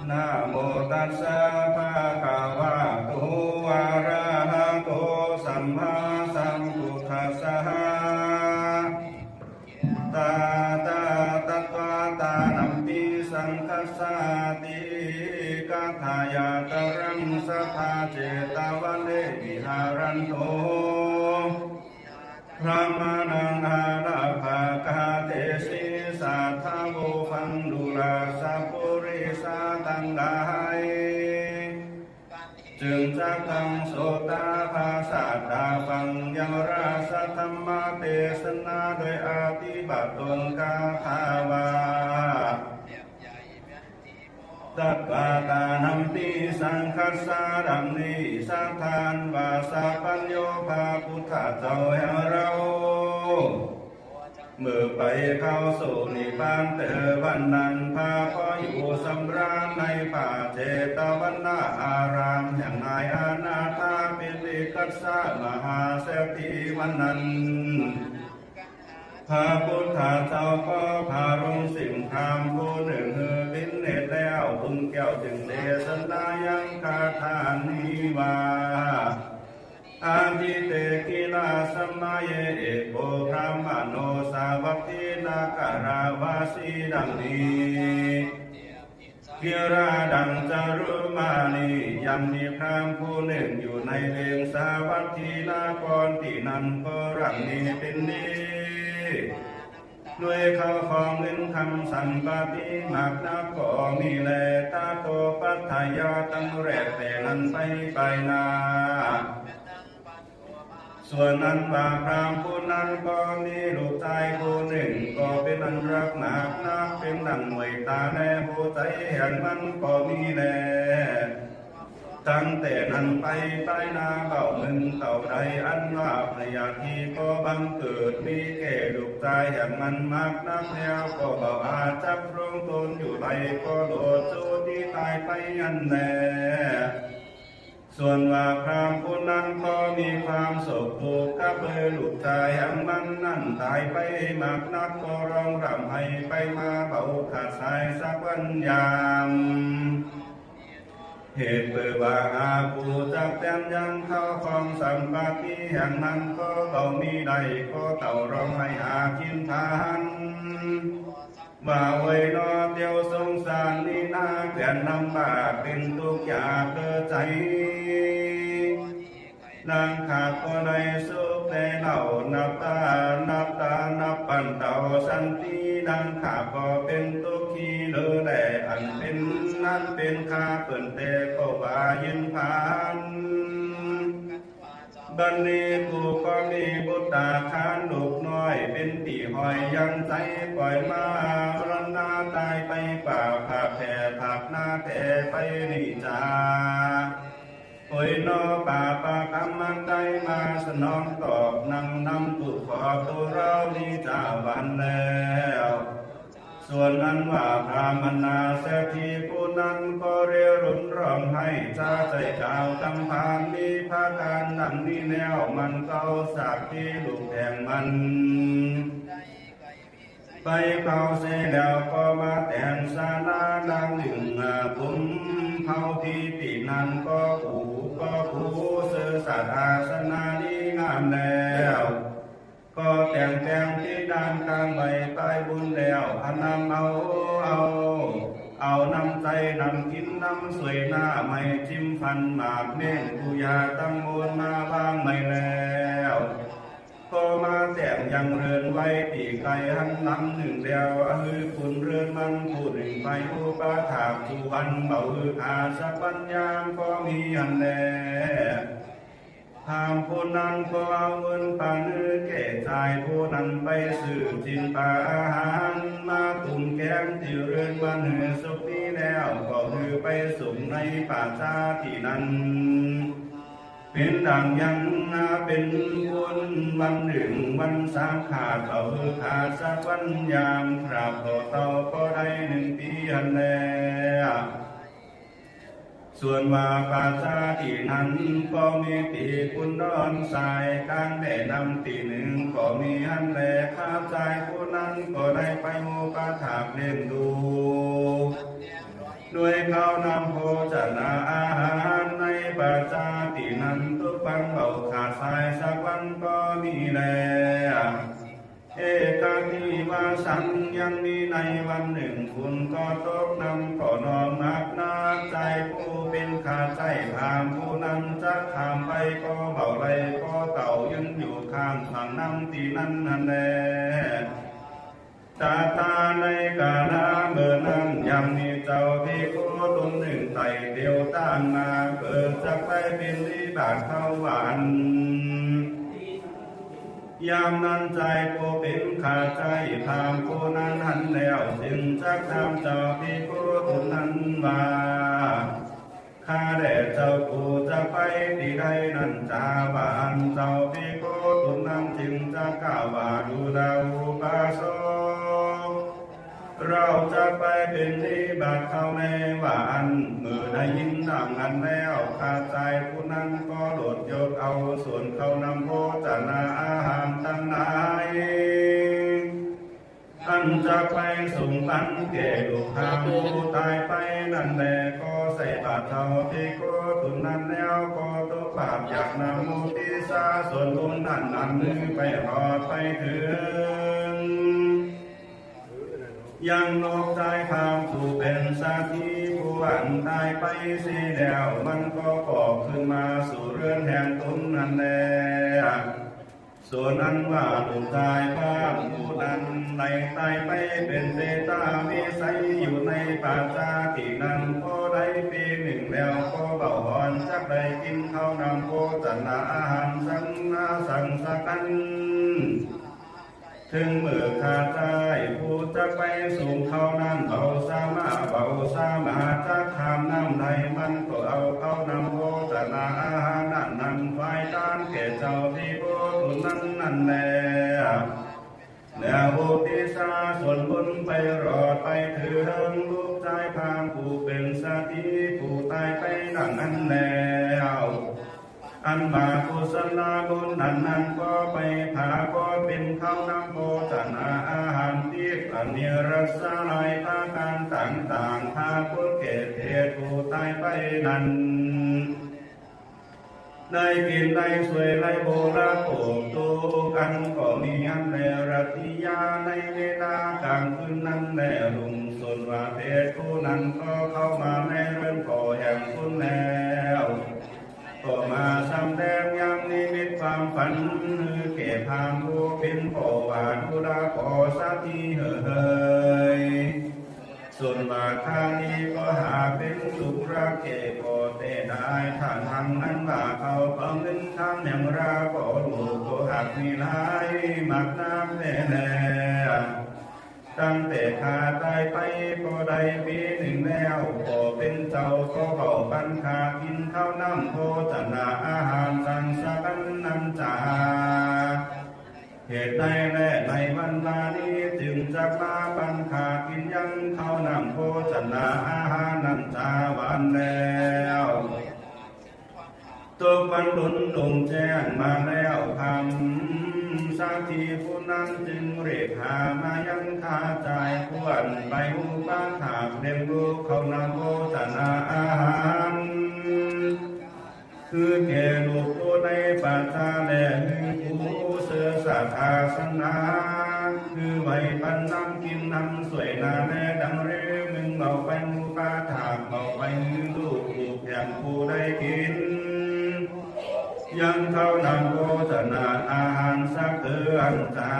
ນະໂມຕັດສະ ພະຄະວະໂຕ ອະຣະຫະໂຕ ສຳມາສຳພຸດທັດສະ ຕະຕະຕະຕະຕານຳປິ ສັງຄັດສາຕິ ກະຖາຍາຕະລັງ ສັດທາເຈຕະວະເນ ວິຫາຣັນໂຕ ພຣາມະນັງອາຣາພະກາເຕຊິ ສາທາໂວ ຟັງດູລາຊະ ປຸລິສາທັງຫຼາຍ ຈຶ່ງຈັກທັງໂສດຕາພະສາດາຟັງ ຍັງລາຊະທຳມະເທສະນາ ໂດຍອະທິບາດຕົນຄາຖາວ່າ ຕັດວາຕານຳປິ ສັງຄັດສາ ດັ່ງນີ້ ສະຖານວາສະປັນໂຍ ພະພຸດທະເຈົ້າແຫ່ງເຮົາ ເມື່ອໄປເຂົ້າສູ່ນິບພານເຕີ ວັນນັ້ນພະພໍຢູ່ສຳລານໃນປ່າເຈຕະວັນນາອາຣາມ ແຫ່ງນາຍອະນາຖາປິນລິກັດສະມະຫາເສດຖີ ວັນນັ້ນ ພະພຸດທະເຈົ້າກໍພາລົງສິງພາມຜູ້ໜຶ່ງ ຄືບິນເນດແລ້ວ ອຸ້ມແກ້ວຈຶ່ງເທສະນາຍັງຄາຖານີ້ວ່າ ອະທິເຕກິລາສະມະເຍ ເອໂກພຣາມະໂນ ສາວັດຖີນາກາລະວາສີ ດັ່ງນີ້ ກິລາດັງຈະລຸມານີ ຍັງມີພຣາມຜູ້ໜຶ່ງຢູ່ໃນເວງສາວັດຖີນາຄອນ ທີ່ນັ້ນກໍຮັ່ງມີປິນດີ ດ້ວຍເຂົ້າຂອງເງິນຄຳສຳປະຕິມາກນັກກໍມີແລ ຕະໂຕປັດຖະຍາ ຕັ້ງແລແຕ່ນັ້ນໄປປາຍໜ້າ ສ່ວນອັນວ່າພຣາມຜູ້ນັ້ນກໍມີລູກຊາຍຜູ້ໜຶ່ງ ກໍເປັນອັນຮັກມາກນັກ ເປັນດັ່ງໜ່ວຍຕາແລ ຫົວໃຈແຫ່ງມັນກໍມີແລ ຕັ້ງແຕ່ນັ້ນໄປປາຍໜ້າເບົາເມືອງເຕົ່າໃດ ອັນວ່າພະຍາທິກໍບັງເກີດມີແກ່ລູກຊາຍແຫ່ງມັນມາກນັກແລ້ວ ກໍເບົາອາດຈັກຄົງທົນຢູ່ໄດ້ ກໍໂດດຈູດໜີຕາຍໄປຫັ້ນແລ. ສ່ວນວ່າພຣາມຜູ້ນັ້ນກໍມີຄວາມໂສກໂດກກັບເລີຍ ລູກຊາຍແຫ່ງມັນນັ້ນຕາຍໄປມາກນັກ ກໍຮ້ອງຮ່ຳໄຫ້ໄປມາເບົາຂາດສາຍສັກວັນຍາມ ເຫດເປີວ່າຫາຜູ້ຈັກແຕ່ນຍັງເຂົ້າຂອງສຳປະຕິແຫ່ງມັນກໍບໍ່ມີໄດ້ ກໍເຕົ້າຮ້ອງໄຫ້ຫາກິນທານ ວ່າໂອຍໜໍ່ ຕຽວສົງສານນີ້ນາ ແສນລຳບາກເປັນທຸກຍາກເດີໃຈ ນາງຂ້າກໍໄດ້ສຸກແຕ່ເຫຼົ່າ ນັບຕາ ນັບຕາ ນັບປັ້ນເຕົາສັນຕິ ນາງຂ້າກໍເປັນທຸກຂີ້ເລີແລ ອັນເປັນ ນັ້ນເປັນຂ້າເພິ່ນແຕ່ກໍວ່າຢືນຜ່ານ ບັດນີ້ຜູ້ກໍມີບຸດຕາຄານລູກນ້ອຍ ເປັນທີ່ຫ້ອຍຍັງໃຈ ປ່ອຍມາລະນະຕາຍໄປ ປ່າພາກແຜ່ພາກໜ້າແຕ່ໄປນີ້ຈາ ໂອຍໜໍ່ ປາປະກຳມັນໄດ້ມາສະໜອງຕອບ ນັ່ງນຳຕູ້ຂອບໂຕລາວນີ້ຈາວັນແລ້ວ. ສ່ວນອັນວ່າພຣາມະນາເສດຖີຜູ້ນັ້ນກໍເຣລົນຮ້ອງໄຫ້ຊາໃຈກ່າວກຳພານມີພະການດັ່ງນີ້ແລ້ວ ມັນເກົ້າສາກທີ່ລູກແຫ່ງມັນ ໄປເຜົາເສຍແລ້ວກໍມາແຕ່ງສາລາຫຼັງໜຶ່ງ ອາ ກຸມເຜົາທີ່ຕີນັ້ນກໍປູ ກໍປູເສືອສາອາສະນາດີງາມແລ້ວ ກໍແຕ່ງແຕ່ງທີ່ດ້ານກາງໄວ້ປາຍບຸນແລ້ວ ອະນຳເອົາ ເອົາ ເອົານ້ຳໃຈນ້ຳກິນນ້ຳສວຍນ້າໄມ້ ຈິ້ມຟັນໝາກເມັ້ງ ປູຢາຕັ້ງໂມນມາວາງໄວ້ແລ້ວ ກໍມາແຕ່ງຍັງເຮືອນໄວ້ປີກໄກຫັ້ນຫຼັງໜຶ່ງແລ້ວ ອາ ຄືຄຸນເຮືອນມັນຜູ້ໜຶ່ງໄປອຸປະຖາກສູ່ວັນເບົາ ຄືຂາສະປັນຍາມກໍມີຫັ້ນແລ. ພາມຜູ້ນັ້ນກໍເອົາເງິນປານໃຫ້ແກ່ຊາຍຜູ້ນັ້ນໄປຊື້ຊີ້ນປາອາຫານມາຕຸ້ມແກງທີ່ເຮືອນມັນໃຫ້ສຸກນີ້ແລ້ວ ກໍຄືໄປສົ່ງໃນປ່າຊ້າທີ່ນັ້ນ ເປັນດັ່ງຢ່າງເປັນບຸນວັນໜຶ່ງວັນສາມຂາດເອົາຄືຂາດສາກວັນຍາມ ຂາບຕໍ່ເຕົາກໍໄດ້ໜຶ່ງປີຫັ້ນແລ. ສ່ວນວ່າປ່າຊ້າທີ່ນັ້ນກໍມີຕີຂຸນດອນຊາຍກາງແມ່ນ້ຳຕີໜຶ່ງກໍມີຫັ້ນແລ ຂ້າຊາຍຜູ້ນັ້ນກໍໄດ້ໄປອຸປະຖາກລ້ຽງດູ ດ້ວຍເຂົ້ານ້ຳໂພຊະນາອາຫານໃນປະຊາທີ່ນັ້ນ ທຸກວັນເວົ້າຂາດສາຍສັກວັນບໍ່ມີແລ. ເອກະຕິວາສັງ ຍັງມີໃນວັນໜຶ່ງ ຝົນກໍຕົກ ນ້ຳກໍນອງໜັກໜາ ຊາຍຜູ້ເປັນຂ້າໃຊ້ພາມຜູ້ນັ້ນ ຈັກຂ້າມໄປກໍເວົ້າໄດ້ ກໍເຕົ້າຢືນຢູ່ຂ້າງຝັ່ງນ້ຳທີ່ນັ້ນຫັ້ນແລ. ຕາຕາໃນກາລະເມື່ອນັ້ນ ຍັງມີເຈົ້າພິກຂຸຕົນໜຶ່ງໄຕ່ຕຽວຕາງມາ ເກີດຈັກໄປບິນທະບາດເຂົ້າວັນ. ຍາມນັ້ນຊາຍຜູ້ເປັນຂ້າໃຊ້ພາມຜູ້ນັ້ນຫັ້ນແລ້ວ ຈຶ່ງຈັກຖາມເຈົ້າພິກຂຸຕົນນັ້ນວ່າ ຂ້າແດ່ເຈົ້າ ກູຈະໄປທີ່ໃດນັ້ນຈາ ວ່າອັນເຈົ້າພິກຂຸຕົນນັ້ນຈຶ່ງຈັກກ່າວວ່າ ດູລາອຸບາສົກ ເຮົາຈັກໄປບິນທະບາດເຂົ້າແນ່ ວ່າອັນ. ເມື່ອໄດ້ຍິນດັ່ງນັ້ນແລ້ວ ຂ້າຊາຍຜູ້ນັ້ນກໍໂດດຍົກເອົາສ່ວນເຂົ້ານ້ຳໂພຊະນາອາຫານທັງຫຼາຍ ອັນຈັກໄປສົ່ງປັນແກ່ລູກພາມຜູ້ຕາຍໄປນັ້ນແລ ກໍໃສ່ບາດເຈົ້າພິກຂຸຕົນນັ້ນແລ້ວ ກໍຕົກບາບຢາກນຳມຸທິສາສ່ວນບຸນນັ້ນ ອັນໄປຮອດໄປເຖິງ ຍັງລູກຊາຍພາມຜູ້ເປັນສາທີຜູ້ອັນຕາຍໄປເສຍແລ້ວ ມັນກໍກໍຂຶ້ນມາສູ່ເຮືອນແຫ່ງຕົນນັ້ນແລ. ສ່ວນອັນວ່າລູກຊາຍພາມຜູ້ນັ້ນໄດ້ຕາຍໄປເປັນເປຕາວິໄສຢູ່ໃນປ່າຊ້າທີ່ນັ້ນ ພໍໄດ້ປີໜຶ່ງແລ້ວ ກໍເບົາຮ້ອນ ຈັກໄດ້ກິນເຂົ້ານ້ຳໂພຊະນາອາຫານສັງນາສັງສະກັນ ເຖິງມື້ຂ້າຊາຍຜູ້ຈັກໄປສົ່ງເຂົ້ານັ້ນ ເບົາສາມາ ເບົາສາມາຈັກຂ້າມນ້ຳໄດ້ ມັນກໍເອົາເຂົ້ານ້ຳໂພຊະນາອາຫານນັ້ນ ນຳຖວາຍທານແກ່ເຈົ້າທີ່ໂພຕົນນັ້ນນັ້ນແລ. ແລ້ວອຸທິດສາສ່ວນບຸນໄປຮອດໄປເຖິງລູກຊາຍພາມຜູ້ເປັນສາທີຜູ້ຕາຍໄປດັ່ງນັ້ນແລ້ວ ອັນວ່າກຸສະລະບຸນອັນນັ້ນກໍໄປຜາກໍເປັນເຂົ້ານ້ຳໂພຊະນາອາຫານທິບ ອັນມີລັກສະນະຫຼາຍປະການຕ່າງໆ ພາຄົນເຂດເທດຜູ້ຕາຍໄປນັ້ນ ໄດ້ກິນໄດ້ຊ່ວຍໄດ້ບໍລະໂພກທຸກອັນກໍມີອັນແລ ລັດຕິຍາໃນເວລາກາງຄືນນັ້ນແລ ລຸງສົນວ່າເພດຜູ້ນັ້ນກໍເຂົ້າມາໃນເຮືອນພໍ່ແຫ່ງຄົນແລ້ວ ກໍມາສຳແດງຢ່າງນິມິດຄວາມຝັນ ໃຫ້ແກ່ພາມຜູ້ເປັນພໍ່ວ່າ ດູລະພໍ່ສາທີເອີຍ ສົນວ່າຂ້ານີ້ກໍຫາເປັນທຸກລັກແກ່ພໍ່ແຕ່ດາຍ ຖ້າຫາກອັນວ່າເຂົາເອົາເງິນຄຳແຫ່ງລາພໍ່ລູກກໍຫາກມີຫຼາຍມາກນຳແດ່ແລ. ຕັ້ງແຕ່ຂ້າຕາຍໄປກໍໄດ້ປີໜຶ່ງແລ້ວ ພໍ່ເປັນເຈົ້າກໍເອົາປັນຂ້າກິນເຂົ້ານ້ຳໂພຊະນາອາຫານສັງສະກັນນັ້ນຈາ ເຫດໃດແລໃນວັນວານີ້ ຈຶ່ງຈັກມາປັນຂ້າກິນຍັງເຂົ້ານ້ຳໂພຊະນາອາຫານນັ້ນຈາ ວ່າອັນແລ້ວ ຕົກວັນລຸນໂດງແຈ້ງມາແລ້ວຄ່ຳ ສາທີຜູ້ນັ້ນຈຶ່ງເລກຫາມາຍັງຂ້າຊາຍ ຄວນໄປອຸປະຖາກລ້ຽງດູເຂົ້ານ້ຳໂພຊະນາອາຫານ ຄືແກ່ລູກຜູ້ໃນປະຊາ ແລະ ຄືຜູ້ເຊື່ອສາສະໜາ ຄືໄວ້ປັນນຳກິນນຳຊ່ວຍນາ ແລະ ດຳເລມຶງເບົາໄປອຸປະຖາກ ເບົາໄປຄືລູກ ລູກແຫ່ງຜູ້ໃດກິນ ຍັງເຂົ້ານ້ຳໂພຊະນາອາຫານສັກເທື່ອອັນຈາ.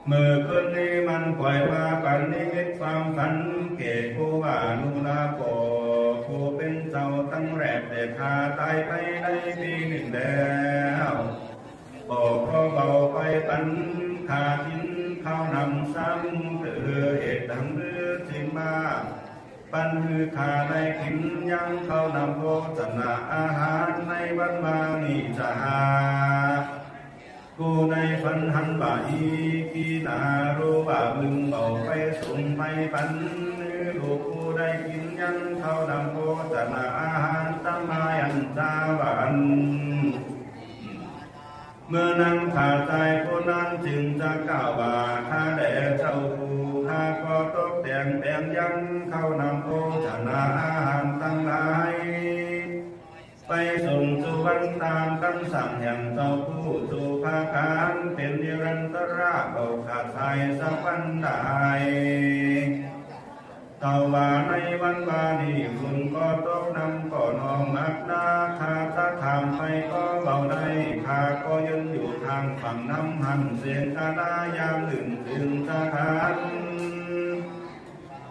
ມື້ຄືນນີ້ມັນຂ້ອຍມາປັນນິມິດຄວາມຝັນ ແກ່ຜູ້ວ່ານຸລາພໍ່ ຜູ້ເປັນເຈົ້າຕັ້ງແລກແຕ່ຂ້າຕາຍໄປໄດ້ປີໜຶ່ງແລ້ວ ພໍ່ກໍເວົ້າໄປປັນຂ້າກິນເຂົ້ານ້ຳຊ້ຳ ຄືເຮັດດັ່ງລືຈຶ່ງມາ ປັນຄືຂ້າໄດ້ກິນຍັງເຂົ້ານ້ຳໂພຊະນາອາຫານໃນວັນວານີ້ຈາ. ຜູ້ໃນຝັນຫັ້ນວ່າ ອີກີນາ ໂລວ່າ ມຶງເອົາໄປສົ່ງໄປປັນ ຫຼື ລູກຜູ້ໃດກິນຍັງເຂົ້ານ້ຳໂພຊະນາອາຫານຕາມມາອັນຈາ ວ່າອັນ. ເມື່ອນັ້ນຂ້າຊາຍຜູ້ນັ້ນຈຶ່ງຈະກ່າວວ່າ ຂ້າແດ່ເຈົ້າຜູ້ຂ້າກໍຕົກແຕ່ງແປງຍັງ ສັກວັນໄດ້. ເຈົ້າວ່າໃນວັນວານີ້ ຝົນກໍຕົກ ນ້ຳກໍນອງໜັກໜາ ຂ້າຈະຖາມໃຜກໍເວົ້າໄດ້ ຂ້າກໍຢືນຢູ່ທາງຝັ່ງນ້ຳຫັ້ນ ເສນທະນາຍາມອື່ນຈຶ່ງຈະທັນ.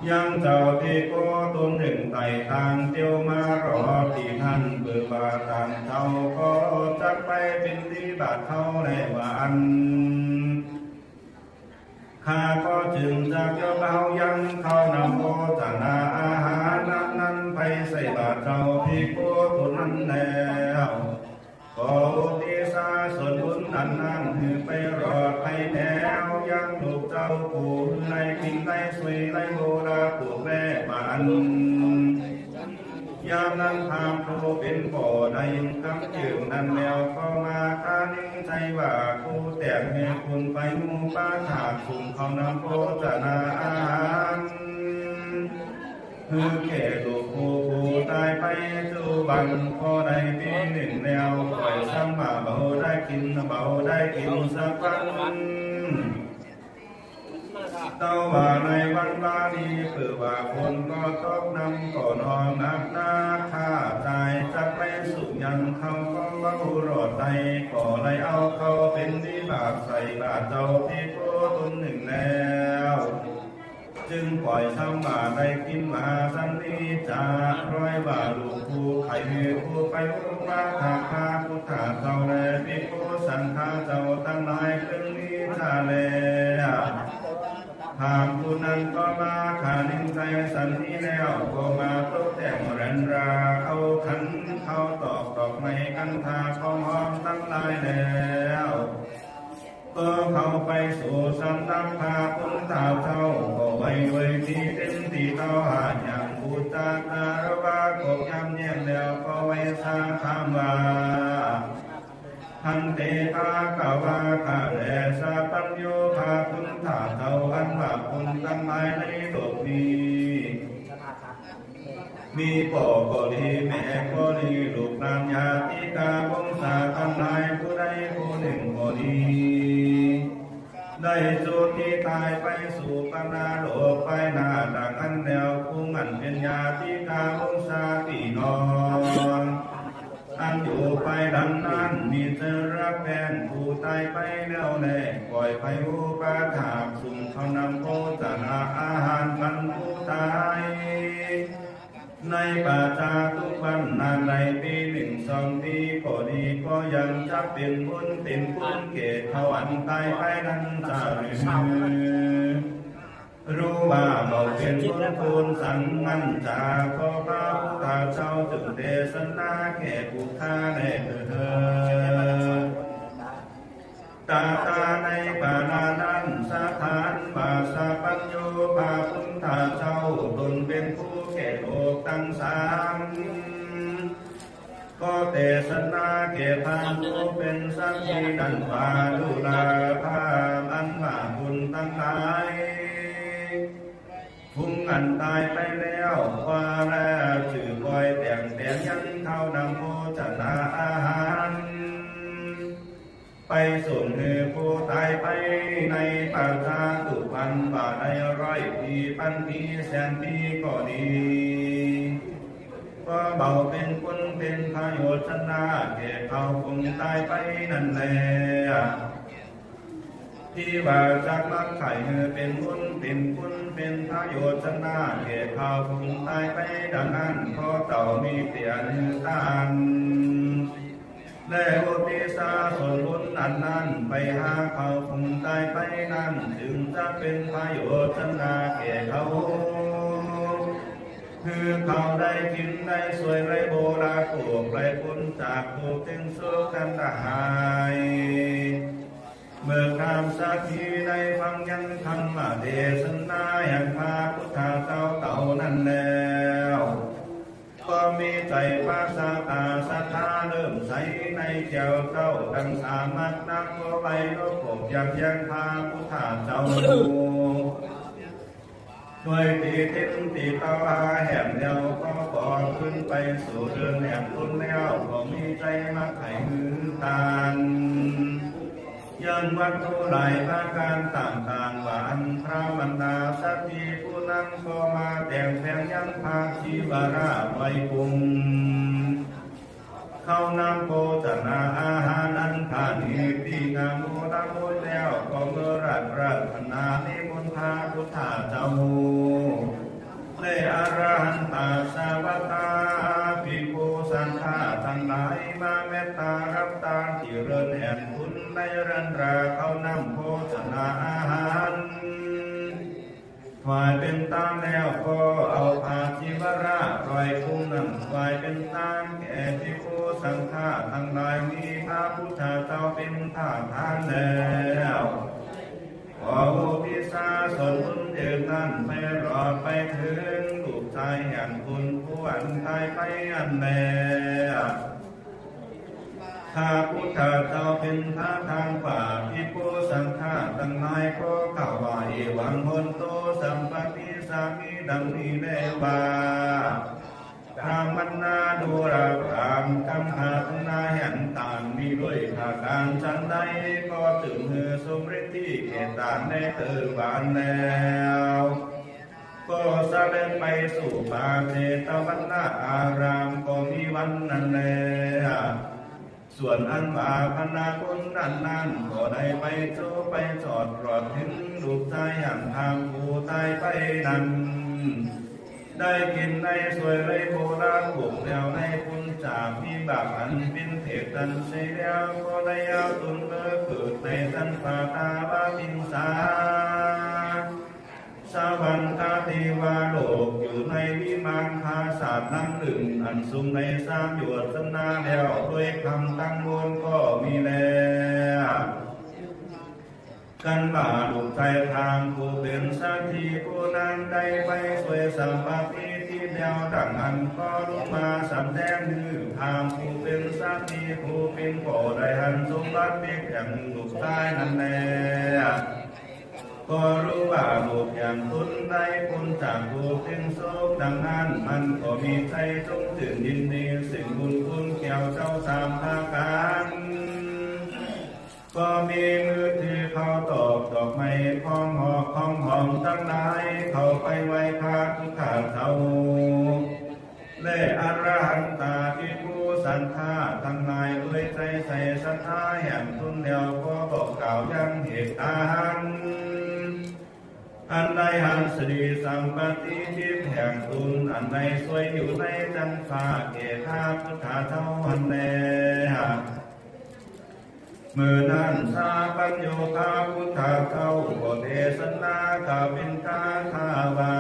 ຍັງເຈົ້າພິກຂຸຕົນໜຶ່ງໄຕ່ທາງທ່ຽວມາລໍທີ່ຫັ້ນ ເບີວ່າທ່ານເຈົ້າກໍຈັກໄປບິນທະບາດເຂົາແລວ່າອັນ ຂ້າກໍຈຶ່ງຈັກຍອມເອົາຍັງເຂົ້ານ້ຳໂພຊະນາອາຫານນັ້ນໄປໃສ່ບາດເຈົ້າພິກຂຸຕົນນັ້ນແລ້ວ. ຂໍອຸທິດສ່ວນບຸນອັນນັ້ນໃຫ້ໄປຮອດໄປແຖວຍັງລູກເຈົ້າຜູ້ໃດກິນໄດ້ຊ່ວຍໄດ້ບໍ່ລະພວກແມ່ບ້ານ. ຍາມນັ້ນພາມຜູ້ເປັນພໍ່ໄດ້ຍິນຄຳເວົ້ານັ້ນແລ້ວ ກໍມາຄານິງໃຈວ່າ ຜູ້ແຕ່ງໃຫ້ຄຸນໄປໝູ່ປາທາດ ຊຸມເຂົ້ານ້ຳໂພຊະນາອາຫານ ຄືແກ່ລູກຜູ້ ຜູ້ຕາຍໄປຈຸບັນ ພໍໄດ້ປີໜຶ່ງແລ້ວ ຂ້ອຍສຳມາເບົາໄດ້ກິນ ເບົາໄດ້ກິນສັກວັນ. ເຈົ້າວ່າໃນວັນວານີ້ ເປີວ່າຝົນກໍຕົກ ນ້ຳກໍນອງໜັກໜາ ຂ້າຈາຍຈັກໄປສຸກຍັງເຂົ້າ ກໍເວົ້າຮອດໄດ້ ກໍໄດ້ເອົາເຂົ້າເປັນວິບາກໃສ່ບາດເຈົ້າພິກຂຸຕົນໜຶ່ງແລ້ວ ຈຶ່ງປ່ອຍສຳມາໄດ້ກິນມາສັນນີ້ຈາ ຮ້ອຍວ່າລູກຜູ້ໄຂ້ ຜູ້ໄປອຸປາທາກພະພຸດທະເຈົ້າ ແລະ ພິກຂຸສັງຄະເຈົ້າທັງຫຼາຍເພິ່ງນີ້ຈາແລ. ພາມຜູ້ນັ້ນກໍມາຄານິງໃຈສັນນີ້ແລ້ວ ກໍມາຕົກແຕ່ງແລນລາ ເອົາຂັນເຂົ້າຕອກດອກໄມ້ກັນທາຂອງຫອມທັງຫຼາຍແລ້ວ ກໍເຂົ້າໄປສູ່ສຳນັກພະພຸດທະເຈົ້າ ກໍໄຫວ້ດ້ວຍທີ່ເຕັມທີ່ເຕົ້າຫາຍັງບູຊາຄາລະວະກົບຍຳແຍ້ງແລ້ວ ກໍໄຫວ້ສາຖາມວ່າ ພັນເຕພະຄະວາ ຂ້າແດ່ສັບພັນຍູພະພຸດທະເຈົ້າ ອັນວ່າຄົນທັງຫຼາຍໃນໂລກນີ້ ມີພໍ່ກໍດີ ແມ່ກໍດີ ລູກຫຼານຍາຕິກາວົງສາທັງຫຼາຍ ຜູ້ໃດຜູ້ໜຶ່ງກໍດີ ໄດ້ສຸດທີ່ຕາຍໄປສູ່ປະນະໂລກໄປໜ້າດັ່ງນັ້ນແລ້ວ ຜູ້ນັ້ນເປັນຍາຕິກາວົງສາພີ່ນ້ອງ ອັນຢູ່ໄປດັ່ງນັ້ນ ມີເຈີລັກແບນຜູ້ຕາຍໄປແລ້ວແລ ປ່ອຍໄປອຸປາທາກ ຊຸມເຂົ້ານ້ຳໂພຊະນາອາຫານປັນຜູ້ຕາຍ ໃນປະຈາທຸກວັນນັ້ນໃດ ປີໜຶ່ງສອງປີກໍດີ ກໍຍັງຈະເປັນບຸນເປັນຄຸນແກ່ເຂົາອັນຕາຍໄປນັ້ນຈະຫຼື. ຮູ້ວ່າເວົ້າເປັນບຸນຄຸນສັງມັນຈາ ຂໍພະພຸດທະເຈົ້າຈົ່ງເທດສະນາແກ່ພວກຂ້າແດ່ເທີດ. ຕາຕາໃນປານານັ້ນ ສະຖານວ່າສະພັນຍູພະພຸດທະເຈົ້າ ຕົນເປັນຜູ້ແກ້ໂລກທັງສາມ ກໍເທດສະນາແກ່ພາມຜູ້ເປັນສັກຂີນັ້ນວ່າ ດູລາພາມອັນວ່າບຸນທັງຫຼາຍ ຜູ້ອັນຕາຍໄປແລ້ວ ວ່າແລຈື່ປ່ອຍແຕ່ງແຕ່ງຍັງເຂົ້ານ້ຳໂພຊະນາອາຫານ ໄປສົ່ງໃຫ້ຜູ້ຕາຍໄປໃນປະຊາທຸກວັນ ວ່າໄດ້ຮ້ອຍປີ ພັນປີ ແສນປີກໍດີ ກໍເບົາເປັນຄຸນເປັນພະໂຍຊະນາແກ່ເຂົາຜູ້ຕາຍໄປນັ້ນແລ. ທີ່ວ່າຈັກມັກໃຫ້ເປັນບຸນເປັນຄຸນເປັນພະໂຍຊະນາແກ່ເຂົາຜູ້ຕາຍໄປດັ່ງນັ້ນ ຂໍເຈົ້າມີແຕ່ອະນຸທານ ແລະ ອຸທິດສ່ວນບຸນອັນນັ້ນໄປຫາເຂົາຜູ້ຕາຍໄປນັ້ນ ຈຶ່ງຈະເປັນພະໂຍຊະນາແກ່ເຂົາ ຄືເຂົາໄດ້ກິນໄດ້ຊ່ວຍໄດ້ບໍລະໂພກໄດ້ພົ້ນຈາກທຸກເຖິງໂສກກັນດາຫາຍ. ເມື່ອພາມສັກຂີໄດ້ຟັງຍັງທຳມະເທດສະນາແຫ່ງພະພຸດທະເຈົ້າເຫຼົ່ານັ້ນແລ້ວ ກໍມີໃຈປາສາດຕາສັດທາເລີ່ມໃສໃນແກ້ວເຈົ້າທັງສາມ ນັກໜາກໍໄຫວ້ນົບຂອບຢາກແຍ່ງພະພຸດທະເຈົ້າ ດ້ວຍທີ່ເຕັມທີ່ເຕົ້າຫາແຫ້ງແລ້ວ ກໍຂໍຄືນໄປສູ່ເດີມແຫ່ງຕົນແລ້ວ ກໍມີໃຈມັກໃຫ້ຄືກັນ. ຍັງວັດຖຸຫຼາຍປະການຕ່າງໆ ວ່າອັນພະບັນດາສັດຖີຜູ້ນັ້ນກໍມາແຕ່ງແຝງຍັງພະຊີວະລາດອຍກຸງ ເຂົ້ານ້ຳໂພຊະນາອາຫານອັນປານີດດີງາມໂອລະໝົດແລ້ວ ກໍເມືອລາດປາຖະໜານິມົນພະພຸດທະເຈົ້າ ແລະ ອະລະຫັນຕະສາວະກະ ພິກຂຸສັງຄະທັງຫຼາຍ ມາເມດຕາຮັບທານ ທີ່ເລີນແຫ່ງບຸນໃນລັນລາເຂົ້ານ້ຳໂພຊະນາອາຫານ ຖວາຍເປັນທານແລ້ວ ກໍເອົາພະຊີວະລາດອຍກຸງນັ້ນຖວາຍເປັນທານແກ່ພິກຂຸສັງຄະທັງຫຼາຍ ມີພະພຸດທະເຈົ້າເປັນປະທານແລ້ວ ຂໍອຸທິດສ່ວນບຸນເດີນນັ້ນ ໄປຫຼອດໄປເຖິງລູກຊາຍແຫ່ງຕົນຜູ້ອັນຕາຍໄປນັ້ນແລ. ພະພຸດທະເຈົ້າເປັນປະທານກວ່າ ພິກຂຸສັງຄະທັງຫຼາຍ ກໍກ່າວວ່າ ເອວັງ ໂຫນຕຸ ສຳປະຕິສາມິ ດັ່ງນີ້ແລວ່າ ພະມະນາດຸລະພາມ ຄຳປາຖະໜາແຫ່ງທ່ານມີດ້ວຍປະການສັນໃດ ກໍເຕີມໃຫ້ສົມລິດທິແກ່ທ່ານໃນເຕີບານແລ້ວ ກໍສະເດັດໄປສູ່ພະເຈຕະວັນນາອາຣາມ ກໍມີວັນນັ້ນແລ. ສ່ວນອັນວ່າພະນາຄຸນນັ້ນໆ ກໍໄດ້ໄປໂຈໄປຈອດຫຼອດເຫັນລູກຊາຍແຫ່ງພາມຜູ້ຕາຍໄປນັ້ນ ໄດ້ກິນໄດ້ສວຍໄດ້ໂພລາປຸກແລ້ວ ໄດ້ພົ້ນຈາກວິບາກອັນເປັນເປດນັ້ນເສຍແລ້ວ ກໍໄດ້ເອົາຕົນເກີດໃນຊັ້ນຟ້າຕາວະຕິງສາ ສະຫວັນຄະເທວະໂລກ ຢູ່ໃນວິມານປາສາດຫຼັງໜຶ່ງ ອັນສູງໄດ້ສາມໂຍດສະນາແລ້ວ ດ້ວຍຄຳທັງມວນກໍມີແລ. ຄັນວ່າລູກຊາຍພາມຜູ້ເປັນສັດຖີຜູ້ນັ້ນໄດ້ໄປຊ່ວຍສຳປະຕິທິດແລ້ວ ດັ່ງອັນກໍລົງມາສຳແດງ ຄືພາມຜູ້ເປັນສັດຖີຜູ້ເປັນພໍ່ໄດ້ຫັນສົມບັດເປັນແຫ່ງລູກຊາຍນັ້ນແລ ກໍຮູ້ວ່າລູກຢ່າງຕົນໄດ້ພົ້ນຈາກທຸກເປັນໂສກ ດັ່ງນັ້ນມັນກໍມີໃຈຈົ່ມຊື່ນຍິນດີ ຊຶ່ງບຸນຄຸນແກ້ວເຈົ້າສາມປະການ ກໍມີມືຖືເຂົ້າຕອກດອກໄມ້ ຄອງຫອກຄອງຫອມທັງຫຼາຍ ເຂົ້າໄປໄຫວ້ພະພຸດທະເຈົ້າ ແລະ ອະລະຫັນຕາພິກຂຸສັງຄະທັງຫຼາຍ ດ້ວຍໃຈໃສສັດທາແຫ່ງຕົນແລ້ວ ກໍບອກກ່າວຍັງເຫດການ ອັນໄດ້ຫັນສະລິສຳປະຕິທິດແຫ່ງຕົນ ອັນໄດ້ຊ່ວຍຢູ່ໃນຈັນຟ້າແກ່ພະພຸດທະເຈົ້າຫັ້ນແລ. ມື້ນັ້ນສັບພັນໂຍພະພຸດທະເຈົ້າກໍເທສະນາກ່າວເປັນຄາຖາວ່າ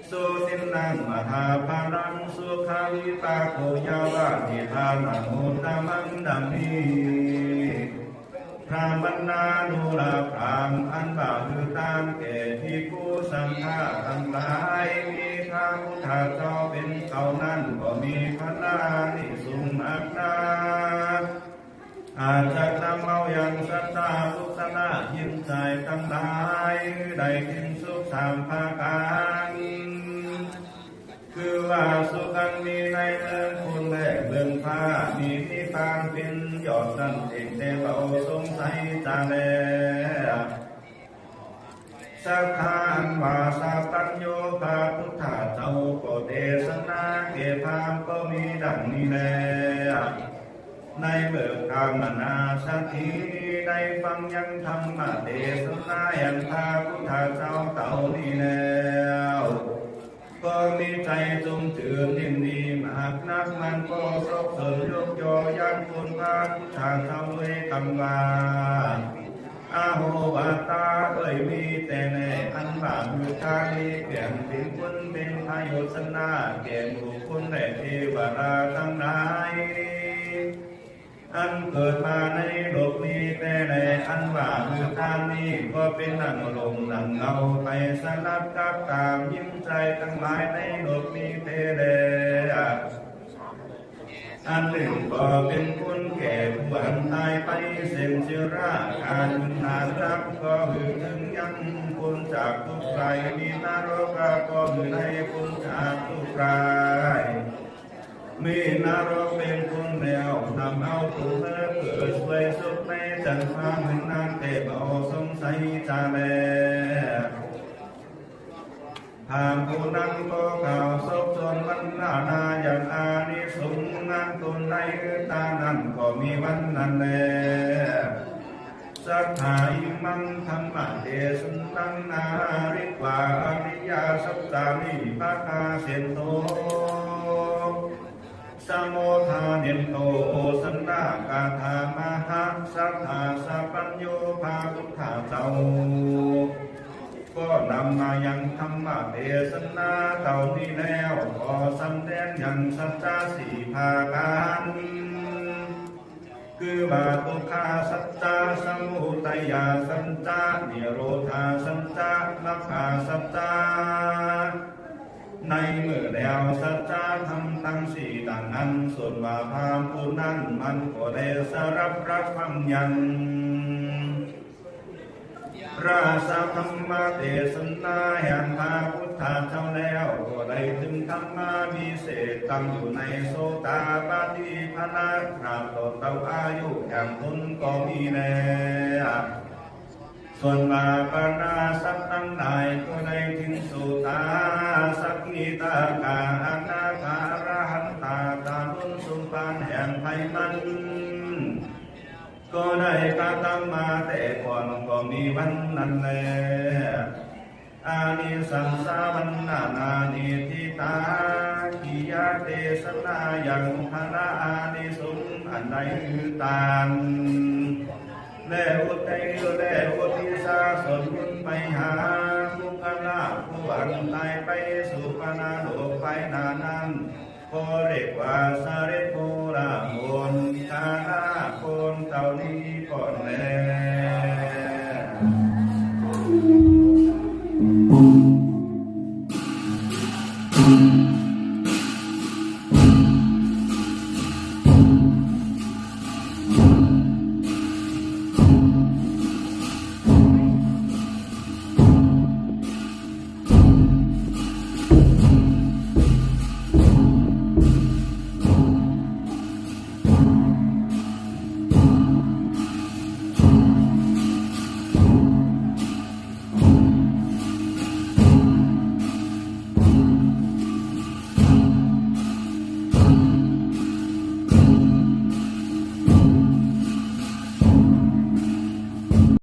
ໂສທິນນະມະຫາພະລັງ ສຸຂາວິປາໂກ ຍາວະນິພານະໂມດຕະມັງ ດັ່ງນີ້ ພະມະນານຸລາພາມ ອັນວ່າຄືທານແກ່ພິກຂຸສັງຄະທັງຫຼາຍ ມີພະພຸດທະເຈົ້າເປັນເຂົານັ້ນ ກໍມີພະນານິສົງມາກນາ ອາດຈະນຳເອົາຍັງສັດທາທຸກສະນະຍິນໃຈທັງຫຼາຍ ໄດ້ເປັນສຸກສາມປະການ ຄືວ່າສຸກອັນມີໃນເບື້ອງພຸ້ນແລະເບື້ອງຟ້າ ມີນິບພານເປັນຍອດນັ້ນເອງ ແຕ່ເວົ້າສົງໄສຈາແລ. ສັດທາອັນວ່າສັບພັນໂຍພະພຸດທະເຈົ້າກໍເທສະນາແກ່ພາມກໍມີດັ່ງນີ້ແລ. ໃນເມື່ອພະມະນາສັດຖີໄດ້ຟັງຍັງທຳມະເທສະນາແຫ່ງພະພຸດທະເຈົ້າເຫຼົ່ານີ້ແລ້ວ ກໍມີໃຈຊຸ່ມຊື່ນຍິນດີມາກນັກ ມັນກໍສົກສົນຍົກຍໍຍັງຄຸນພະພຸດທະເຈົ້າດ້ວຍຄຳວ່າ ອະໂຫວາຕາ ເອີຍ ມີແຕ່ແນ່ ອັນວ່າບຸດທານີ້ ເປັນເປັນຄຸນເປັນພະໂຍຊະນະແກ່ໝູ່ຄົນ ແລະ ເທວະດາທັງຫຼາຍ ອັນເກີດມາໃນໂລກນີ້ແຕ່ແລ ອັນວ່າຄືທ່ານນີ້ ກໍເປັນນັ່ງລົມນັ່ງເງົາ ໄປສະຫຼັບກັບຕາມຍິງຊາຍທັງຫຼາຍໃນໂລກນີ້ແຕ່ແລ. ອັນໜຶ່ງກໍເປັນຄຸນແກ່ຜູ້ອັນຕາຍໄປ ເຊັ່ນເຊື້ອລາການຫານຮັບ ກໍຫຶງເຖິງຍັງພົ້ນຈາກທຸກໄພ ມີນະລົກກໍຫຶງໃຫ້ພົ້ນຈາກທຸກໄພ. ມີນະລົກເປັນຄົນແລ້ວ ນຳເອົາຜູ້ເລີດເກີດສວຍສຸກໃນຈັນຟ້າເມືອງນານ ແຕ່ບໍ່ສົງໄສຈາແລ. ພາມຜູ້ນັ້ນກໍກ່າວຊົກຊົນວັນນານາ ຢ່າງອານິສົງນານຕົນໃນຕານັ້ນກໍມີວັນນັ້ນແລ. ສັດຖາ ອິມັງ ທຳມະເດສະນັງ ນະຫາລິກວາ ອະລິຍະສັດຖານິ ປະກາເຊນໂຕ ສະໂມທາເນນໂຕ ໂອຊະນະກາຖາມະຫາສັດຖາສະປັນໂຍ ພະພຸດທະເຈົ້າ ກໍນຳມາຍັງທຳມະເດສະນາເຫຼົ່ານີ້ແລ້ວ ກໍສຳແດງຍັງສັດຈະສີ່ປະການ ຄືວ່າ ທຸກຂະສັດຈະ ສະມຸໄທຍະສັດຈະ ນິໂຣທາສັດຈະ ມັກຂະສັດຈະ ໃນມື້ແລ້ວ ສັດຈະທຳທັງສີ່ດັ່ງນັ້ນ ສ່ວນວ່າພາມຜູ້ນັ້ນ ມັນກໍໄດ້ສະດັບຮັບຟັງຍັງ ລາຊະທຳມະເດສະນາແຫ່ງພະພຸດທະເຈົ້າແລ້ວ ກໍໄດ້ເຖິງທຳມະວິເສດ ຕັ້ງຢູ່ໃນໂສຕາປະຕິຜະລະຕາບຕໍ່ເຕົ້າອາຍຸແຫ່ງຕົນກໍມີແລ້ວ. ສ່ວນວ່າບັນດາສັດທັງຫຼາຍ ກໍໄດ້ເຖິງໂສຕາສະກິດຕາຄາ ອະນາຄາ ອະລະຫັນຕາ ຕາລຸນສຸປານແຫ່ງໄພມັນ ກໍໄດ້ກະທຳມາແຕ່ກ່ອນກໍມີວັນນັ້ນແລ. ອານິສັງສາວັນນານານິທິຕາ ກິຍະເດສະນາຍັງພະລະອານິສົງອັນໃດຄືຕາມ ແລອຸດທິ ແລອຸທິສາສ່ວນບຸນໄປຫາບຸກຄະລາຜູ້ອັນຕາຍໄປສູ່ປະລະໂລກໄປໜ້ານັ້ນ ກໍຮຽກວ່າສະເລັດໂມລະມົນຄະລາຄົນເຫຼົ່ານີ້ກ່ອນແລ.